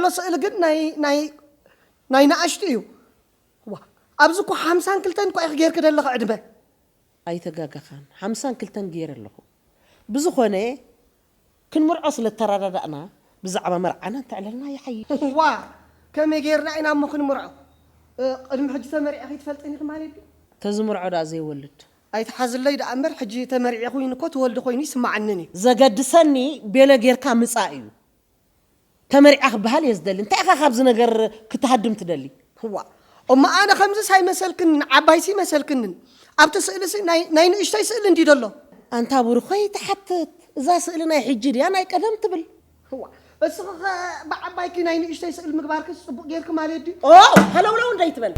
ዘሎ ስእሊ ግን ናይ ናይ ናይ ንኣሽቱ እዩ። ዋ፣ ኣብዚ እኮ ሓምሳን ክልተን እኮ ኢኺ ጌርኪ ዘለኺ ዕድመ። ኣይተጋገኻን። ሓምሳን ክልተን ገይረ ኣለኹ። ብዝኾነ ክንምርዖ ስለ ተረዳዳእና ብዛዕባ መርዓና እንተዕለልና ይሓይሽ። ዋ፣ ከመይ ጌርና ኢና እሞ ክንምርዖ? እ፣ ቅድሚ ሕጂ ተመሪዕኺ ትፈልጥን ኢኺ ማለት እዩ? ተዝምርዖ ደኣ ዘይወልድ። ኣይትሓዝለይ ደኣ እምበር ሕጂ ተመሪዐ ኮይኑ እኮ ትወልዲ ኮይኑ ይስማዓንን እዩ። ዘገድሰኒ ቤለ ጌርካ ምጻእ እዩ። ተመሪዓ ክበሃል እየ ዝደሊ። እንታይ ኢኻ ካብዚ ነገር ክትሃድም ትደሊ? ዋ፣ እሞ ኣነ ከምዚስ ኣይመሰልክንን፣ ዓባይሲ ይመሰልክንን። ኣብቲ ስእሊሲ ናይ ናይ ንእሽተይ ስእሊ እንዲ ደሎ። ኣንታ ብሩኸይ ትሓትት፣ እዛ ስእሊ ናይ ሕጂ ድያ ናይ ቀደም ትብል? ዋ፣ እስኺ ኸ ብዓባይኪ ናይ ንእሽተይ ስእሊ ምግባርክስ ጽቡቕ ጌርኪ ማለት ድዩ? ኦ፣ ሃለውለው እንዳይትበል።